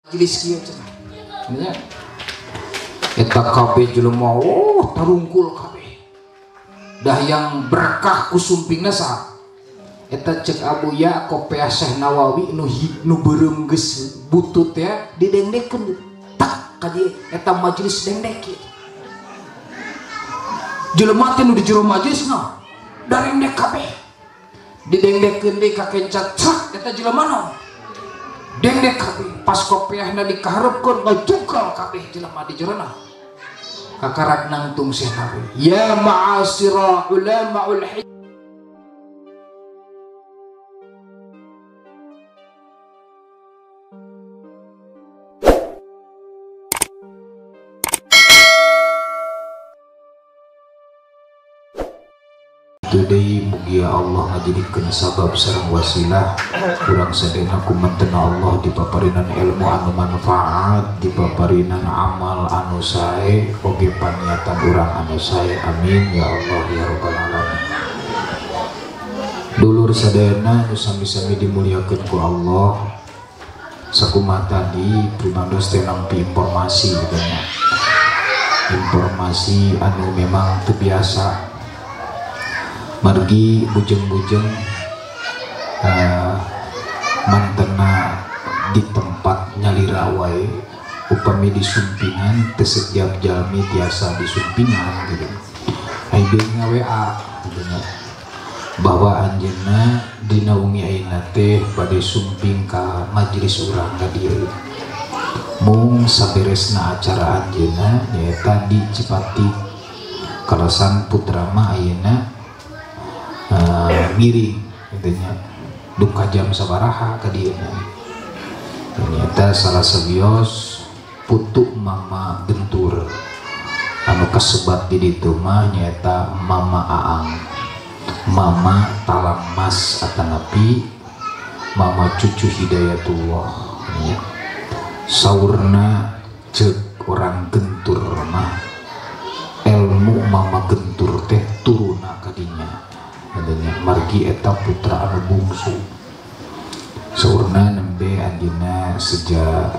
Majelis kieu cenah. Nya. Eta kabeh jelema oh tarungkul kabeh. Dah yang berkah ku sumpingna saha? Eta cek Abuya kopeah Syekh Nawawi nu beureum geus butut ya didengdekeun tak ka dieu eta majelis dengdek kieu. Jelema teh nu di jero majelis mah darengdek kabeh. Didengdekeun deui ka kencat cak eta jelema naon? Dengdek kabeh pas kopeahna dikaharepkeun ngajungkal kabeh jelema di jerona. Kakarak nangtung Syekh Nawawi. Ya ma'asira ulamaul deui mugia Allah ngajadikeun sabab sareng wasilah urang sadayana kumantena Allah dipaparinan ilmu anu manfaat, dipaparinan amal anu sae, oge paniatan urang anu sae. Amin ya Allah ya rabbal alamin. Dulur sadayana nu sami-sami dimuliakeun ku Allah, sakumaha tadi primandos teh nampi informasi gitu nya. Informasi anu memang teu biasa. Margi bujeng-bujeng mantena di tempat nyalira wae upami disumpingan teu setiap jalmi tiasa disumpingan gitu. Ayeuna nga-WA gitu nya bahwa anjeunna dina wengi ayeuna teh bade sumping ka majelis urang ka dieu. Mung saberesna acara anjeunna nyaeta di Cipatik kalasan putra mah ayeuna ngiring gitu nya duka jam sabaraha ka dieu. Ternyata salah sawios putu Mama Gentur anu kasebat di ditu mah nyaeta Mama Aang, Mama Talang Mas atanapi Mama Cucu Hidayatullah nya. Saurna ceuk orang Gentur mah ilmu Mama Gentur teh turuna ka dinya. Margi eta putra anu bungsu. Saurna nembe anjeunna sejak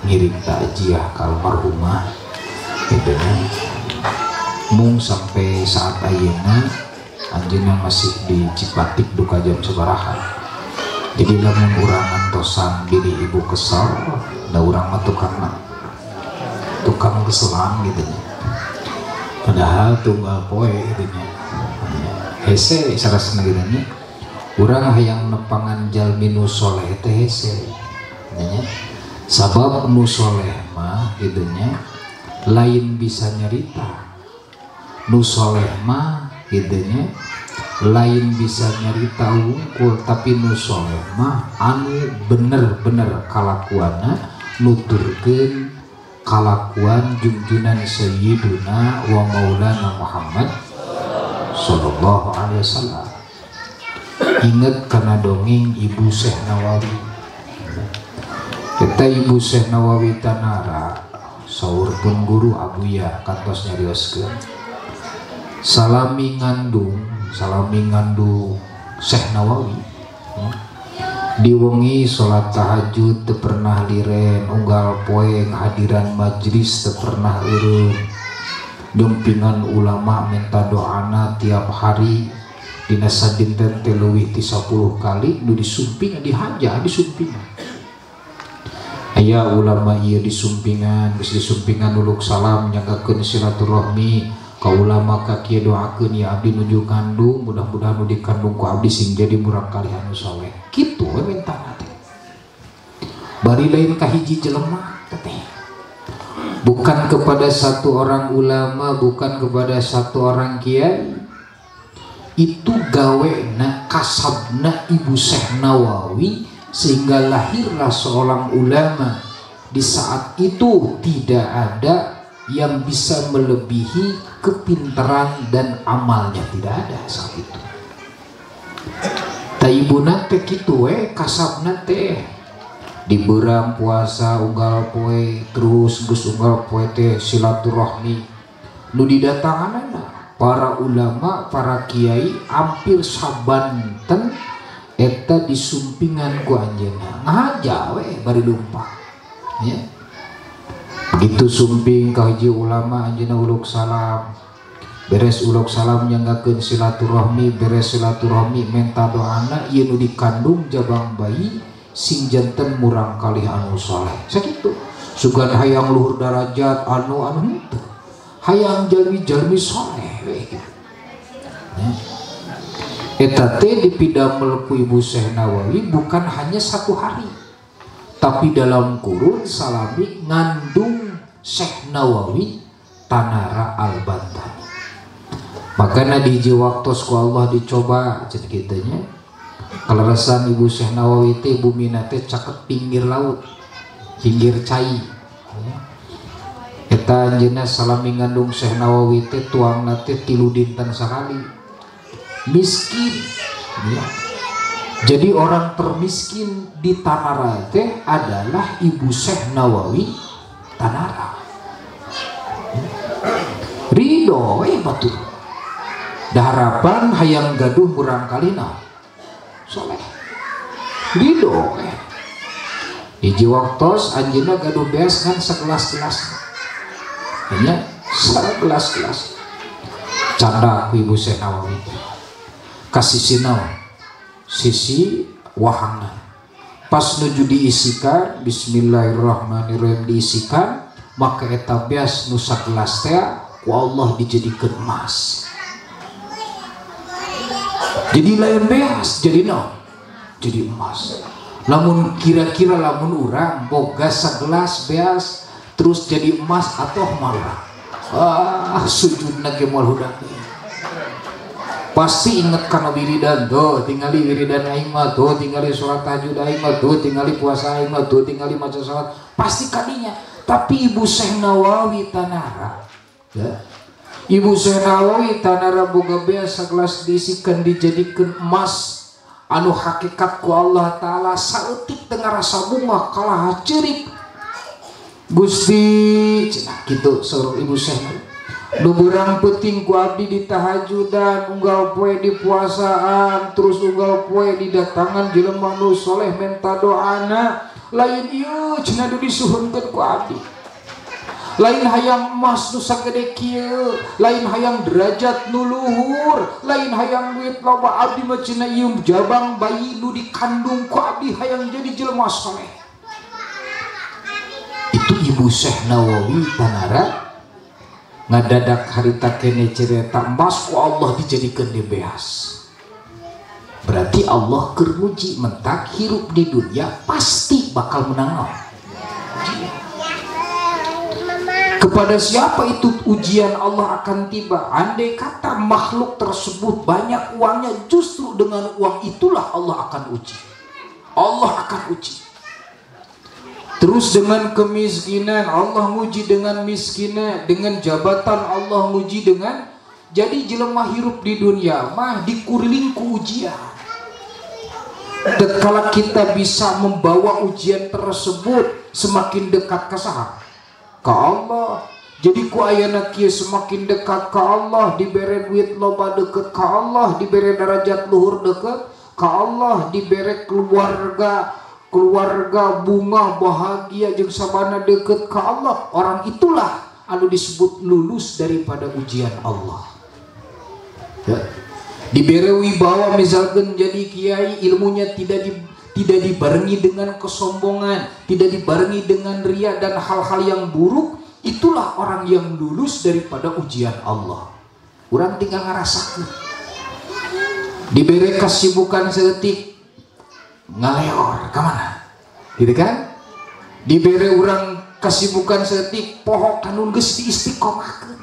ngiring takjiah ka almarhumah gitu nya. Mung sampai saat ayeuna anjeunna masih di Cipatik duka jam sabaraha. Jadi lamun urang ngantosan diri ibu kesal, da urang mah tukang keselan gitu nya. Padahal tunggal poe gitu nya. Hese sarasna gitu nya. Urang hayang nepangan jalmi nu soleh teh hese nya. Sabab nu soleh mah gitu nya lain bisa nyarita. Nu soleh mah gitu nya lain bisa nyarita wungkul, tapi nu soleh mah anu bener-bener kalakuanna nuturkeun kalakuan junjunan Sayyiduna wa Maulana Muhammad sallallahu alaihi wasallam. Ingat karena dongeng Ibu Syekh Nawawi. Kita Ibu Syekh Nawawi tanara saur pun guru Abuya kantos nyarioskeun. Salami ngandung Syekh Nawawi. Diwengi salat tahajud teu pernah liren, unggal poe ngahadiran majelis teu pernah eureun. Jumpingan ulama minta doana tiap hari dina sadinten teh leuwih ti 10 kali nu disumping dihaja disumpingan. Aya ulama ieu disumpingan geus disumpingan nuluk salam nyanggakeun silaturahmi ka ulama ka kieu doakeun ya abdi nuju kandung mudah-mudahan nu dikandung ku abdi sing jadi murang kali anu soleh. Kitu we mintana teh. Bari lain ka hiji jelema teh. Bukan kepada satu orang ulama, bukan kepada satu orang kiai. Itu gawena kasabna Ibu Syekh Nawawi sehingga lahirlah seorang ulama. Di saat itu tidak ada yang bisa melebihi kepintaran dan amalnya, tidak ada saat itu. Taibuna teh kitu we kasabna teh. Diberang puasa unggal poe terus geus unggal poe teh silaturahmi nu didatanganana para ulama para kiai hampir sabanten eta disumpingan ku anjeunna ngahaja we bari lumpat. Ya. Begitu sumping ka hiji ulama anjeunna uluk salam. Beres uluk salam nyanggakeun silaturahmi, beres silaturahmi menta doana ieu nu dikandung jabang bayi sing janten murang kalih anu soleh. Sakitu. Sugan hayang luhur darajat anu anu henteu. Hayang jalmi-jalmi soleh we kitu. Ya. Eta teh dipidamel ku Ibu Syekh Nawawi bukan hanya satu hari, tapi dalam kurun salami ngandung Syekh Nawawi Tanara Al-Bantani. Makanya di hiji waktos ku Allah dicoba cenah kitu nya. Kaleresan Ibu Syekh Nawawi teh bumina teh caket pinggir laut, pinggir cai. Eta anjeunna salami ngandung Syekh Nawawi teh tuangna teh 3 dinten sakali. Miskin ya. Jadi orang termiskin di Tanara teh adalah Ibu Syekh Nawawi Tanara. Ridho we batur. Daharapan hayang gaduh murang kalina soleh. Ridho we. Hiji waktos anjeunna gaduh beas kan sekelas-kelas. Ya, sekelas-kelas. Canda ku Ibu Syekh Nawawi. Kasih sinau sisi wahana pas nuju diisikan bismillahirrahmanirrahim diisikan maka eta beas nu sagelas teh ku Allah dijadikeun emas. Jadi lain beas jadi naon? Jadi emas. Lamun kira-kira lamun urang boga sagelas beas terus jadi emas atau malah ah sujudna ge moal hudang. Pasti inget kana wiridan tuh, tingali wiridan aing mah tuh, tingali sholat tahajud aing mah tuh, tingali puasa aing mah tuh, tingali maca sholat, pasti kadinya. Tapi Ibu Syekh Nawawi Tanara, ya. Ibu Syekh Nawawi Tanara boga beas sagelas diisikan dijadikeun emas anu hakikat ku Allah Ta'ala saeutik teu ngarasa bunga kalah ceurik. Gusti cenah kitu saur Ibu Syekh Nawawi. Nu beurang peuting ku abdi di tahajudan, unggal poe di puasaan, terus unggal poe didatangan jelema nu soleh menta doana, lain ieu cenah nu disuhunkeun ku abdi. Lain hayang emas nu sagede kieu, lain hayang derajat nu luhur, lain hayang duit loba, abdi mah cenah ieu jabang bayi nu dikandung ku abdi hayang jadi jelema soleh. Itu Ibu Syekh Nawawi Tanara. Ngadadak harita kene cerita emas ku Allah dijadikeun di beas. Berarti Allah keur muji mentak hirup di dunia pasti bakal menang. Kepada siapa itu ujian Allah akan tiba? Andai kata makhluk tersebut banyak uangnya, justru dengan uang itulah Allah akan uji. Allah akan uji. Terus dengan kemiskinan, Allah nguji dengan miskinnya, dengan jabatan Allah nguji dengan. Jadi jelema hirup di dunia mah dikuriling ku ujian. Tatkala kita bisa membawa ujian tersebut semakin dekat ke saha? Ka Allah. Jadi ku ayana kieu semakin dekat ka Allah, dibere duit loba deket ka Allah, dibere derajat luhur deket ka Allah, dibere keluarga bunga bahagia jeung sabana deket ka Allah. Orang itulah anu disebut lulus daripada ujian Allah. Ya. Dibere wibawa misalkan jadi kiai, ilmunya tidak dibarengi dengan kesombongan, tidak dibarengi dengan ria dan hal-hal yang buruk, itulah orang yang lulus daripada ujian Allah. Urang tinggal ngarasakeun. Dibere kesibukan seetik ngaleor kemana, gitu kan? Dibere orang kesibukan seetik poho kanun geus diistiqomahkeun.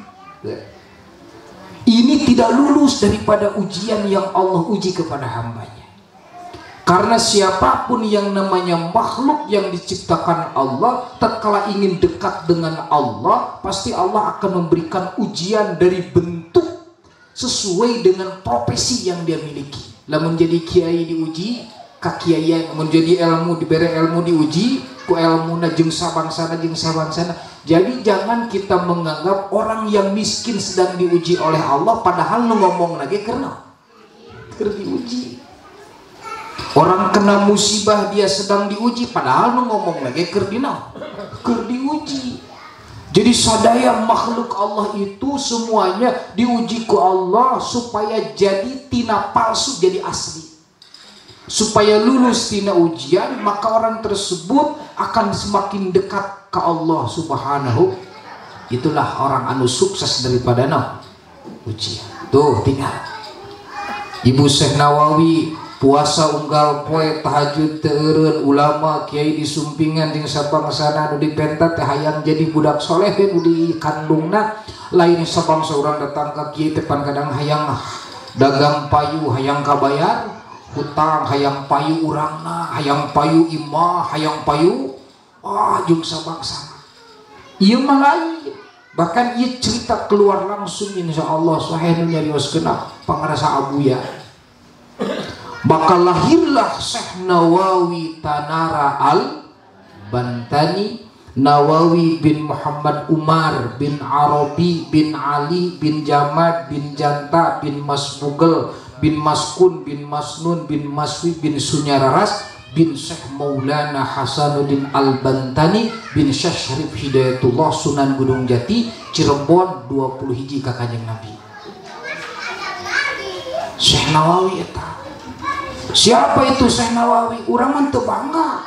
Ini tidak lulus daripada ujian yang Allah uji kepada hambanya. Karena siapapun yang namanya makhluk yang diciptakan Allah, tatkala ingin dekat dengan Allah, pasti Allah akan memberikan ujian dari bentuk sesuai dengan profesi yang dia miliki. Lamun jadi kiai diuji, kakiaian, menjadi ilmu diberi ilmu diuji, ku ilmuna jeung sabangsana jeung sabangsana. Jadi jangan kita menganggap orang yang miskin sedang diuji oleh Allah, padahal nu ngomong lagi karena keur diuji. Orang kena musibah dia sedang diuji, padahal nu ngomong lagi keur dina, keur diuji. Jadi sadaya makhluk Allah itu semuanya diuji ku Allah supaya jadi tina palsu jadi asli. Supaya lulus tina ujian, maka orang tersebut akan semakin dekat ke Allah Subhanahu. Itulah orang anu sukses daripada no ujian. Tuh tinggal Ibu Syekh Nawawi puasa unggal poe, tahajud teu eureun, ulama kiai disumpingan jeung sabangsana nu dipenta teh hayang jadi budak soleh nu dikandungna. Lain sabangsa urang datang ka kiai teh pan kadang hayang dagang payu, hayang kabayar hutang, hayang payu urangna, hayang payu imah, hayang payu ah jeung sabangsana. Ieu mah lain. Bahkan ieu cerita keluar langsung insyaallah sahih nu nyarioskeun pangarasa Abuya. Maka lahirlah Syekh Nawawi Tanara Al-Bantani, Nawawi bin Muhammad Umar bin Arabi bin Ali bin Jamad bin Janta bin Masbugel bin Maskun bin Masnun bin Maswi bin Sunyararas bin Syekh Maulana Hasanuddin Al-Bantani bin Syekh Syarif Hidayatullah Sunan Gunung Jati Cirebon 20 hiji ka Kanjeng Nabi. Syekh Nawawi eta. Siapa itu Syekh Nawawi? Urang mah teu bangga.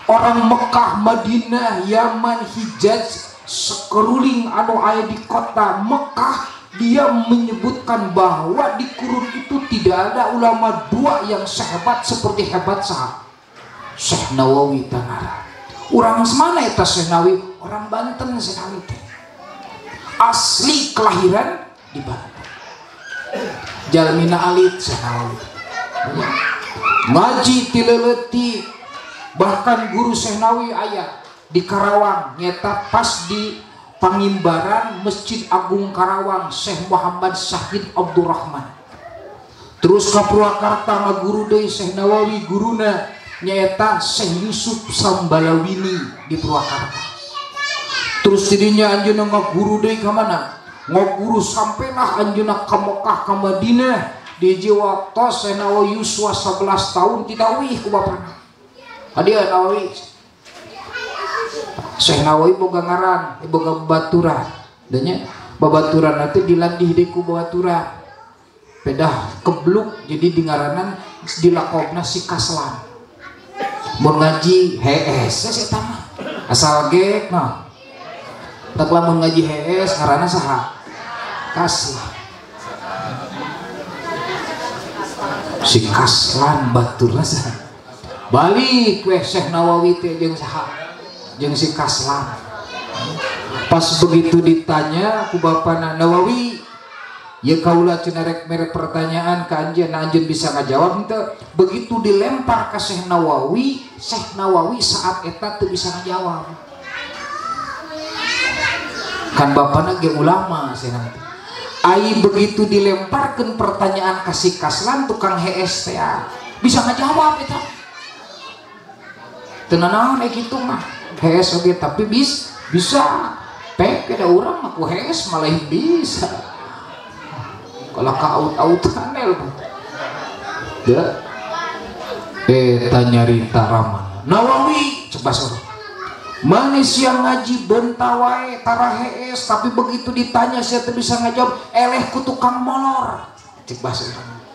Orang Mekah, Madinah, Yaman, Hijaz, sekeruling anu aya di kota Mekah, dia menyebutkan bahwa di kurun itu tidak ada ulama dua yang sehebat seperti hebat saha Syekh Nawawi Tanara. Urang mana eta Syekh Nawawi? Orang Banten Syekh Nawawi teh. Asli kelahiran di Banten. Jalmina alit Syekh Nawawi. Ngaji tileleti, bahkan guru Syekh Nawawi aya di Karawang nyata pas di pangimbaran Masjid Agung Karawang Syekh Muhammad Syahid Abdurrahman. Terus ka Purwakarta ngaguru deui Syekh Nawawi guruna nyaeta Syekh Yusuf Sambalawini di Purwakarta. Terus tidinya anjeunna ngaguru deui ka mana? Ngaguru sampailah anjeunna ka Mekah ka Madinah. Di waktu Syekh Nawawi yuswa 11 tahun tidak wih ku bapana. Hadiah Nawawi. Syekh Nawawi boga ngaran, boga babaturan. Danya babaturan nanti dilandih deui ku babaturan. Pedah kebluk jadi di ngaranan dilakobna si Kaslan. Mun ngaji hees eta mah. Asal gek mah. Tak lamun ngaji hees ngaranna saha? Kaslan. Si Kaslan baturna saha? Balik we Syekh Nawawi teh jeung saha? Jeung si Kaslan. Pas begitu ditanya ku bapana Nawawi, ya kaula cenah rek mere pertanyaan ka anjeun, nah anjeun bisa ngajawab henteu? Begitu dilempar ka Syekh Nawawi, Syekh Nawawi saat eta teu bisa ngajawab. Kan bapana ge ulama Syekh Nawawi. Ai begitu dilemparkan pertanyaan kasih Kaslan tukang hees teh bisa ngajawab eta. Teu nanaon kitu mah hees oge tapi bisa pek ada urang mah ku hees malah bisa. Kalau ka aut-autan el. Da eta nyarita ramana. Nawawi coba sorot. Manis yang ngaji benta wae tara hees tapi begitu ditanya saya teu bisa ngajawab, eleh ku tukang molor. Cek bahasa urang.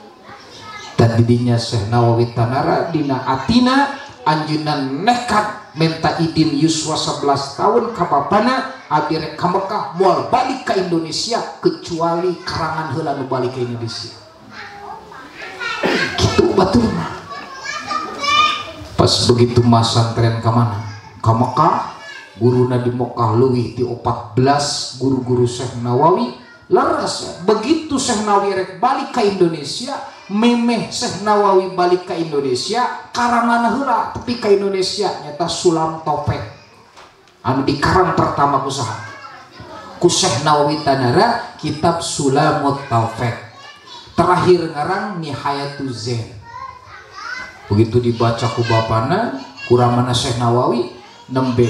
Dan didinya Syekh Nawawi Tanara dina atina anjeunna nekat minta idin yuswa 11 tahun ka bapana abdi rek ka Mekah moal balik ka Indonesia kecuali karangan heula nu balik ka Indonesia. Kitu baturna. Pas begitu masantren ka mana? Ka Mekah, guruna di Mekah leuwih ti 14 guru-guru Syekh Nawawi. Leres begitu Syekh Nawawi rek balik ka Indonesia, memeh Syekh Nawawi balik ka Indonesia, karangan heula tepi ka Indonesia nyata Sulam Topek anu dikarang pertama ku saha? Ku Syekh Nawawi Tanara kitab Sulamut Taufik. Terakhir ngarang Nihayatuz Zain. Begitu dibaca ku bapana, kuramana Syekh Nawawi nembe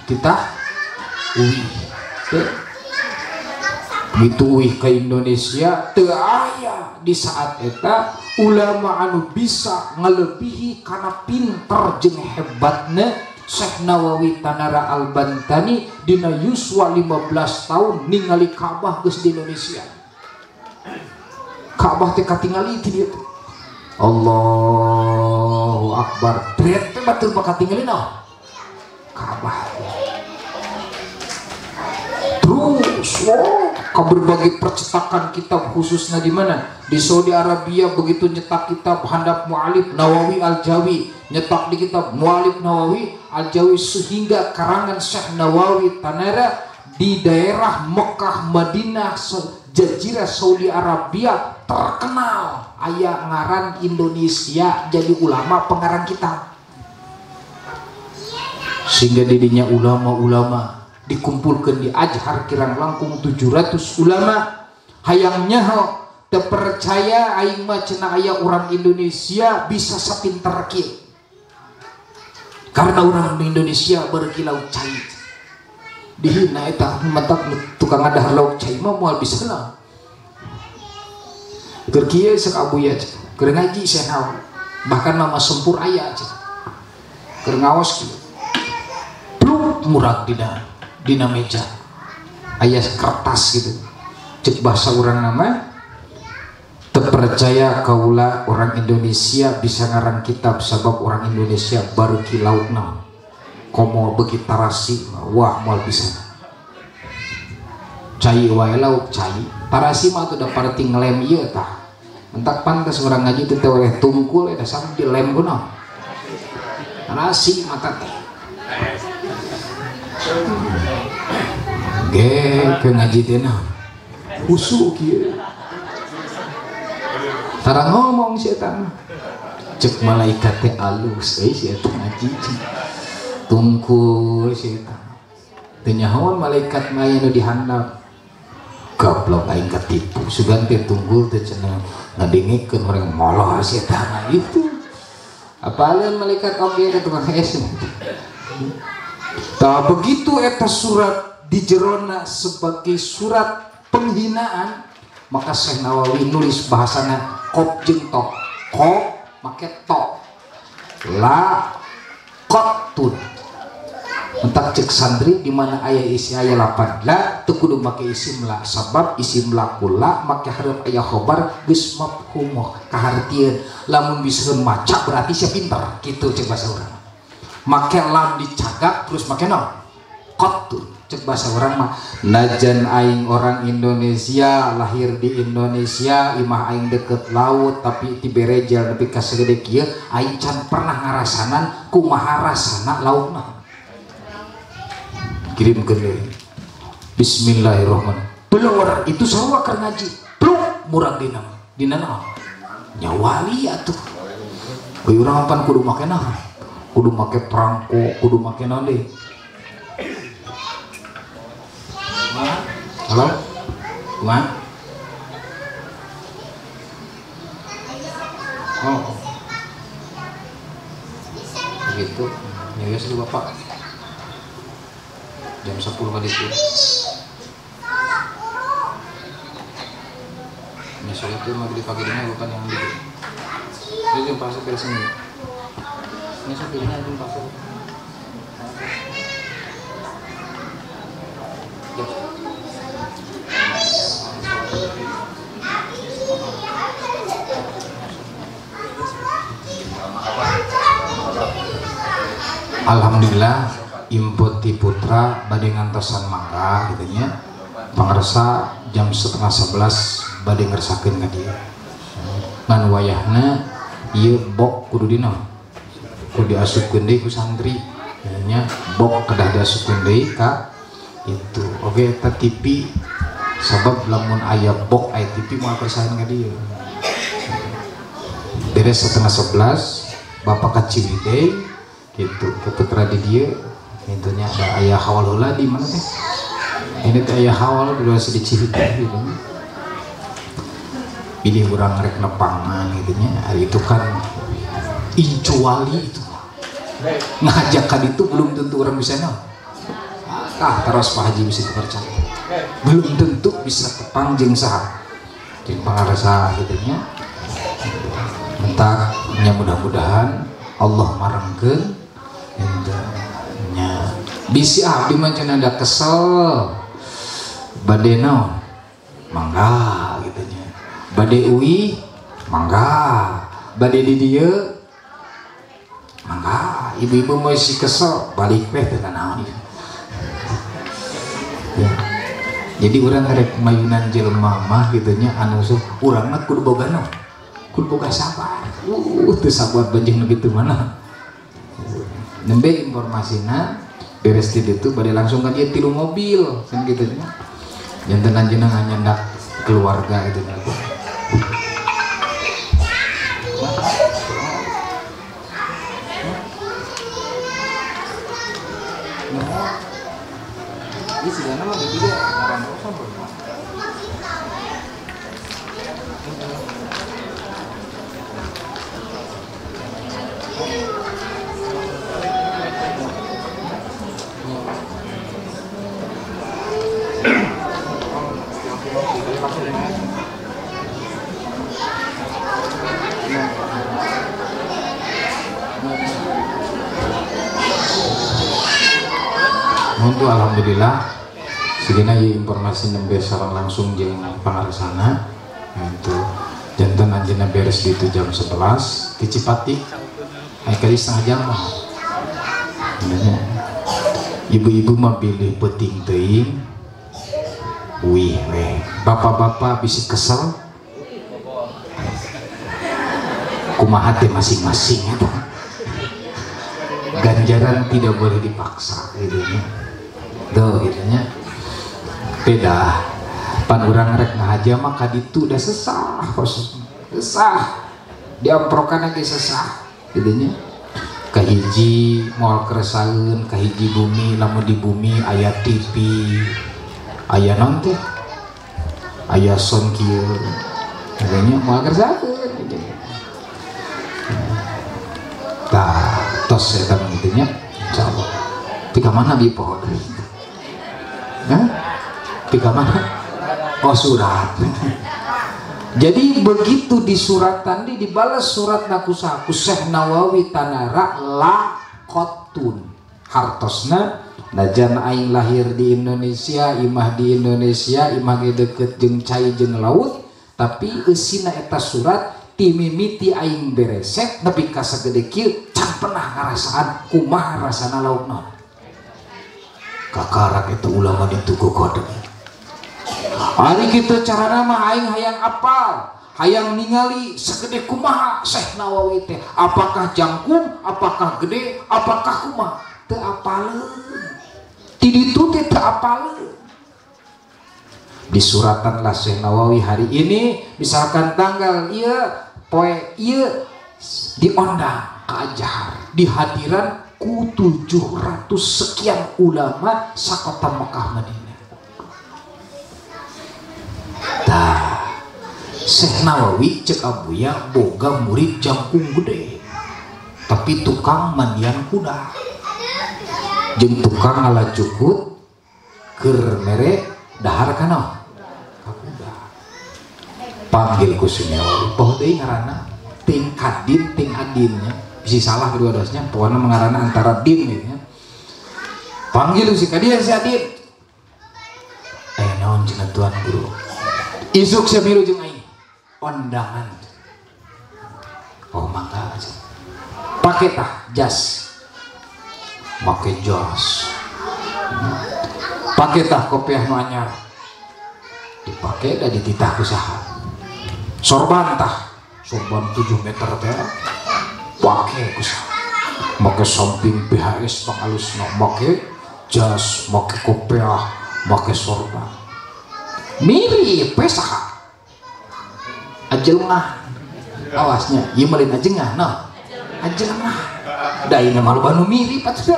titah uwi. Dituih ke Indonesia teu aya di saat eta ulama anu bisa ngelebihi karena pinter jeung hebatna Syekh Nawawi Tanara Al-Bantani dina yuswa 15 tahun ningali Ka'bah geus di Indonesia. Ka'bah teh katingali ti dieu teh. Allahu Akbar. Dret teh batur bakal tingali naon? Ka'bah. Terus ke berbagai percetakan kitab khususnya di mana? Di Saudi Arabia begitu nyetak kitab handap Mu'alif Nawawi Al-Jawi, nyetak di kitab Mu'alif Nawawi Al-Jawi sehingga karangan Syekh Nawawi Tanara di daerah Mekah, Madinah, Jazirah Saudi Arabia terkenal aya ngaran Indonesia jadi ulama pengarang kitab. Sehingga didinya ulama-ulama dikumpulkan di Azhar kirang langkung 700 ulama hayang nyaho terpercaya aing mah cenah aya orang Indonesia bisa sapinter kieu karena orang Indonesia beuki lauk cai dihina eta mentak tukang ngadahar lauk cai mah moal bisa lah keur kieu sok abuya keur ngaji sehaw bahkan mama sempur aya keur ngaos kieu pluk murag dina meja aya kertas gitu cek bahasa orang nama terpercaya kaula orang Indonesia bisa ngarang kitab sabab orang Indonesia baru kilautna komo beuki tarasi wah moal bisa cai wae lauk cai tarasi mah tuh da parti ngelem ieu tah entak pantas urang ngaji teh oleh tungkul eta sampe dilem kunaon tarasi mata teh ge ke ngaji teh naon husu kieu tara ngomong si eta mah cek malaikat teh alus euy si eta ngaji tungkul si eta teu nyahoan malaikat mah aya nu dihandap goblok aing katipu sugan teh tunggul teh cenah ngadengikeun urang moloh si eta mah itu apaleun malaikat oge ka tukang es. Tah begitu eta surat dijerona sebagai surat penghinaan maka Syekh Nawawi nulis bahasana kop jeung to kop make to la qatun entak cek santri di mana aya isi aya lapan la teu kudu make isim la sabab isim la kula make hareup aya khobar geus mafhum kahartieun lamun bisa maca berarti sia pinter kitu cek bahasa urang make lam dicagak terus make naon qatun cek bahasa orang mah najan aing orang Indonesia lahir di Indonesia imah aing deket laut tapi ti berejel nepi ka sagede kieu aing can pernah ngarasanan kumaha rasana laut mah kirimkeun deui bismillahirrahmanirrahim belur itu sarua keur ngaji pluk murang dina dina naon nya wali atuh euy urang pan kudu make naon kudu make perangko kudu make naon deui. Halo? Kumaha? Oh. Begitu. Ya wis lu Bapak. Jam 10 kali itu. Ini soalnya itu mau dipake dina bukan yang gitu. Ini jam pasar beres ini. Ini sopirnya jam pasar. Alhamdulillah Impoti Putra bade ngantosan mangga gitu nya pangarsa jam 10:30 bade ngersakeun ka dieu ngan wayahna ieu bok kudu dina kudu diasupkeun deui ku santri nya bok kedah diasupkeun deui ka itu oge eta TV sabab lamun aya bok aya TV moal kersahan ka dieu beres 10:30 bapak ka Ciwidey gitu ke putra di dia intinya ada ayah hawal heula di mana teh ini teh ayah hawal udah di Ciwidey gitu pilih urang rek nepangan gitu nya hari itu kan incuali itu ngajakan itu belum tentu orang bisa naon tah terus Pak Haji bisa dipercaya. Belum tentu bisa tepang jeung saha. Jeung pangarasa kitu nya. Entar nya mudah-mudahan Allah marengkeun nya. Bisi abdi mah cenah da kesel. Bade naon? Mangga kitu nya. Bade uwi mangga. Bade di dieu mangga. Ibu-ibu mau si kesel balik weh teu naon ieu. Ya. Jadi urang rek mayunan jelema mah kitu nya anu urang mah kudu boga naon? Kudu boga sabar. Teu sabar banjing nu kitu mana. Nembe informasina beres di ditu bade langsung ka dieu tilu mobil kan kitu nya. Janten anjeunna nyandak keluarga gitu nya. Ini sigana mah gitu deh, ngaran urusan belum. Untuk alhamdulillah segini ya informasi nembe sareng langsung jeung pangarsana itu janten anjeunna beres di itu jam 11 di Cipati aya kali setengah jam mah. Ibu-ibu mah pilih peuting teuing wih weh bapak-bapak bisi kesel kumaha teh masing-masing eta. Ganjaran tidak boleh dipaksa gitu nya. Tuh gitu nya. Beda pan urang rek ngahaja mah kaditu udah sesah sesah diamprokan lagi sesah gitu nya. Kahiji moal keresaeun kahiji bumi lamun di bumi aya TV aya naon teh aya sound kieu gitu nya moal keresaeun gitu nya. Tah tos eta mah kitu nya insyaallah. Tika mana bi poho deui? Hah? Tika mana? Oh surat. Jadi begitu disuratan di dibalas surat nakusa ku Syekh Nawawi tanara la qatun. Hartosna najan aing lahir di Indonesia, imah di Indonesia, imah ge deukeut jeung cai jeung laut, tapi eusina eta surat timimiti aing beresek nepi ka sagede kieu can pernah ngarasaan kumaha rasana laut naon. Kakarak itu ulama dituku kode. Ari kitu carana mah aing hayang apal, hayang ningali segede kumaha Syekh Nawawi teh. Apakah jangkung, apakah gede, apakah kumaha? Teu apaleun. Ti ditu teh teu apaleun. Disuratanlah Syekh Nawawi hari ini, misalkan tanggal ieu, poe ieu diondang ke Azhar, dihadiran ku 700 sekian ulama sakota Mekah Madinah. Tah, Syekh Nawawi cek Abuya boga murid jangkung gede, tapi tukang mandian kuda, jeung tukang ngala cukut keur mere dahar kana ka kuda. Panggil ku Syekh Nawawi, poho deui ngaranna ting kadin ting adinnya. Bisa salah kedua-duanya, pokoknya mengarana antara din gitu ya. Panggil si kadian si Adin. Naon cenah tuan guru. Isuk sia milu jeung aing. Ondangan. Oh mangga aja. Pake tah jas. Make jas. Pake tah kopiah nu anyar. Dipake da dititah ku saha. Sorban tah, sorban 7 meter teh. Pake kusaha. Make samping PHS pangalusna, make jas, make kopiah, make sorban. Mirip we saha? Ajelengah. Awasnya, ieu mah lain ajengah, noh. Ajelengah. Da ieu mah loba nu mirip atuh da.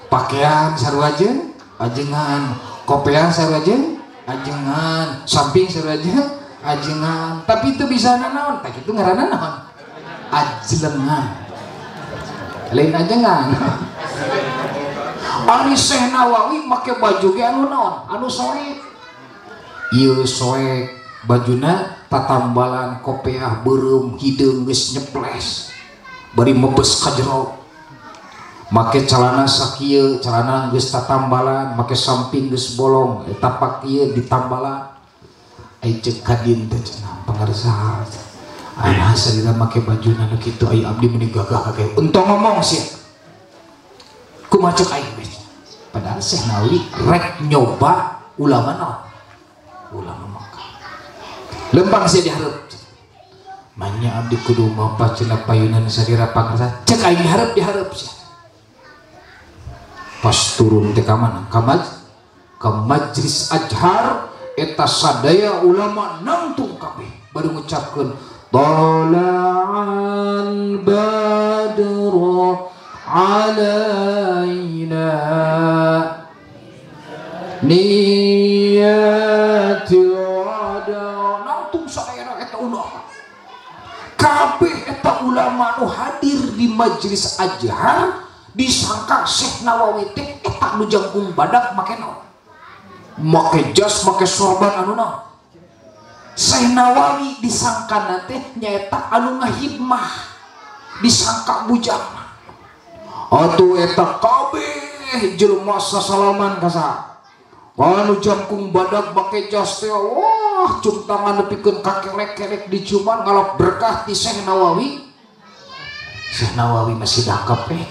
Pakaian sarua jeung ajengan, kopiah sarua jeung ajengan, samping sarua jeung ajengan. Tapi itu bisa nanaon, tah kitu ngaranna naon? Ajelengan. Lain ajengan. Ari Syekh Nawawi make baju ge anu naon? Anu soek. Ieu soek bajuna tatambalan kopeah beureum hideung geus nyeples. Bari mebes ka jero. Make calana sakieu, calana geus tatambalan, make samping geus bolong, tapak ieu ditambalan. Ai ceuk kadin teh cenah pangarsa. Aya salira make bajuna nu kitu ai abdi meuni gagah kage. Entong ngomong sia. Kumaha ceuk aing we. Padahal Syekh Nawawi rek nyoba ulama naon? Ulama Mekah. Lempang sia dihareup. Manya abdi kudu mapah cenah payunan salira pangarsa. Ceuk aing dihareup dihareup sia. Pas turun teh ka mana? Ka majlis Azhar eta sadaya ulama nangtung kabeh baru ngucapkeun tala'al badru alaina niyatil wada. Nangtung sadaya eta ulama kabeh eta ulama nu hadir di majlis Azhar disangka Syekh Nawawi teh eta nu jangkung badak make naon? Make jas, make sorban anu naon? Syekh Nawawi disangkana teh nyaeta anu ngahidmah, disangka bujang. Atuh eta kabeh jelema sasalaman ka saha? Anu jangkung badak make jas teh wah cum tangan nepikeun ka kelek-kelek diciuman ngalap berkah ti Syekh Nawawi. Syekh Nawawi masih dangkep eh.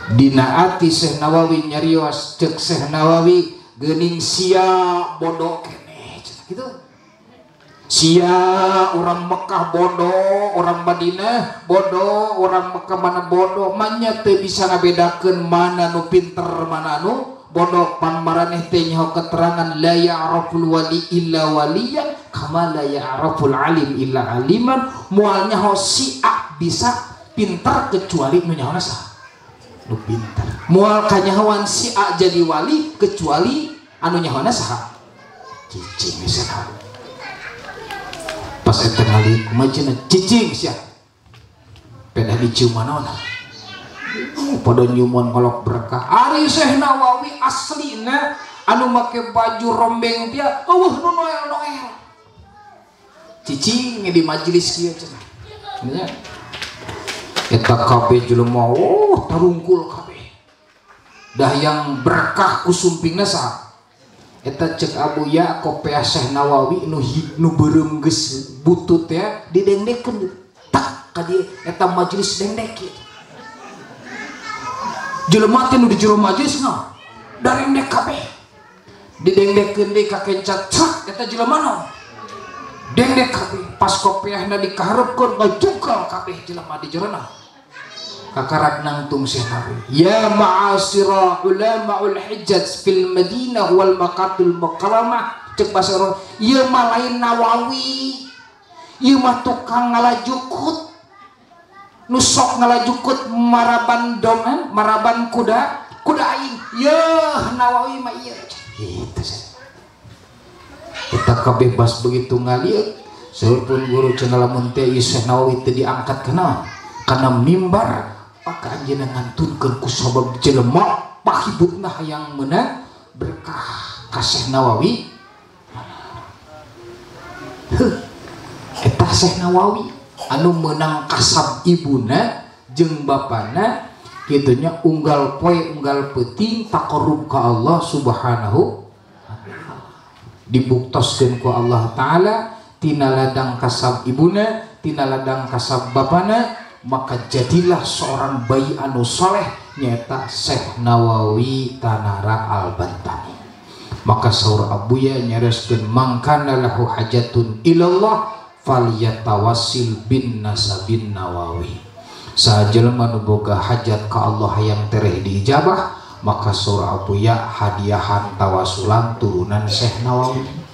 Dina ati Syekh Nawawi nyarios ceuk Syekh Nawawi geuning sia bodoh keneh gitu. Sia orang Mekah bodoh, orang Madinah bodoh, orang Mekah mana bodoh, manya teu bisa ngabedakeun mana nu pinter mana nu bodoh. Pan maraneh teh nyaho keterangan la ya'raful wali illa waliyan kama la ya'raful alim illa aliman. Moal nyaho si A bisa pinter kecuali nu nyahona saha? Nu pinter. Moal kanyahoan si A jadi wali kecuali anu nyahona saha? Cicing saha. Pas eta ngali kumaha cenah cicing sia. Pedah diciuman naon? Pada nyumun ngolok berkah. Ari Syekh Nawawi aslina anu make baju rombeng tia eueuh nu noel-noel. Cicing di majelis kieu cenah. Nya. Eta kabeh jelema oh tarungkul kabeh. Dah yang berkah ku sumpingna saha? Eta cek Abu Ya'qub Syekh Nawawi nu beureum geus butut ya didengdekeun tak ka dieu eta majelis dengdek kieu. Jelema teh nu di jero majelis naon? Darengdek kabeh. Didengdekeun deui ka kencat cak eta jelema naon? Dengdek kabeh. Pas kopiahna dikaharepkeun ngajungkal kabeh jelema di jero naon? Kakarak nangtung Syekh Nawawi. Ya ma'asira ulamaul hijaz fil Madinah wal Makatul Mukarramah. Cek bahasa urang, ieu mah lain Nawawi. Ieu mah tukang ngalajukut. Nu sok ngalajukut maraban dom, maraban kuda, kuda aing. Yeuh Nawawi mah ieu. Gitu sih. Eta kabeh bas begitu ngalieu, seueur pun guru cenah lamun teh Syekh Nawawi teu diangkat kana kana mimbar maka anjeunna ngantunkeun ku sabab jelema pahibutna hayang meunang berkah ka Syekh Nawawi. Heuh, eta Syekh Nawawi anu meunang kasab ibuna jeung bapana kitu nya unggal poe unggal peuting taqarrub ka Allah Subhanahu dibuktoskeun ku Allah Taala tina ladang kasab ibuna tina ladang kasab bapana maka jadilah seorang bayi anu soleh nyata Syekh Nawawi Tanara Al-Bantani. Maka saur Abuya nyareskeun mangkana lahu hajatun ilallah falyatawassil bin nasabin Nawawi. Sajelema nu boga hajat ka Allah hayang tereh diijabah maka saur Abuya hadiahan tawasulan turunan Syekh Nawawi.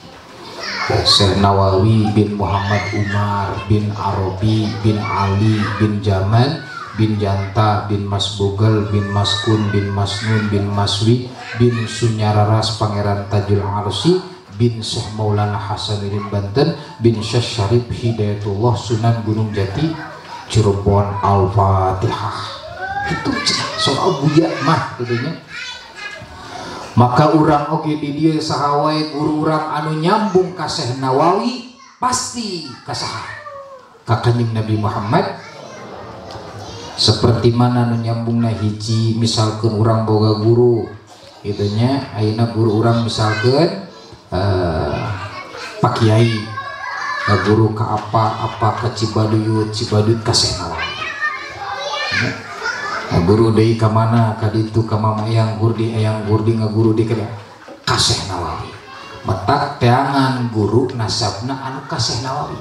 Syekh Nawawi bin Muhammad Umar bin Arabi bin Ali bin Jamal bin Janta bin Mas Bogel bin Maskun bin Masnun bin Maswi bin Sunyararas Pangeran Tajul Arsi bin Syekh Maulana Hasanuddin Banten bin Syekh Syarif Hidayatullah Sunan Gunung Jati Cirebon. Al-Fatihah. Kitu cenah soal Buya mah kitu nya. Maka urang oge di dieu saha wae guru urang anu nyambung ka Syekh Nawawi pasti ka saha? Ka Kanjeng Nabi Muhammad. Seperti mana nu nyambungna hiji, misalkeun urang boga guru kitu nya, ayeuna guru urang misalkeun Pak Kiai, guru ka apa ka Cibaduyut, Cibaduyut ka Syekh Nawawi. Guru deui ka mana, ka ditu ka Mama Eyang Gurdi, Eyang Gurdi ngaguru di ka Syekh Nawawi. Matak teangan guru nasabna anu ka Syekh Nawawi.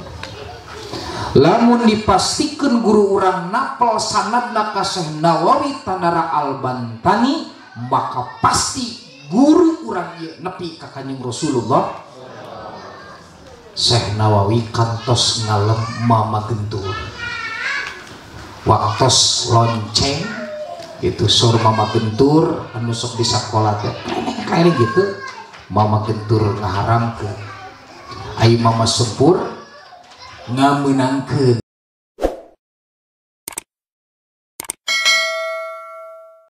Lamun dipastikeun guru urang napel sanadna ka Syekh Nawawi Tanara Al-Bantani, maka pasti guru urang ieu nepi ka Kanjeng Rasulullah. Syekh Nawawi kantos ngalem Mama Gentur. Waktos lonceng itu sur Mama Gentur anu sok di sakola teh keliling gitu, Mama Gentur ngaharamkeun, ai Mama Sempur ngamenangkeun.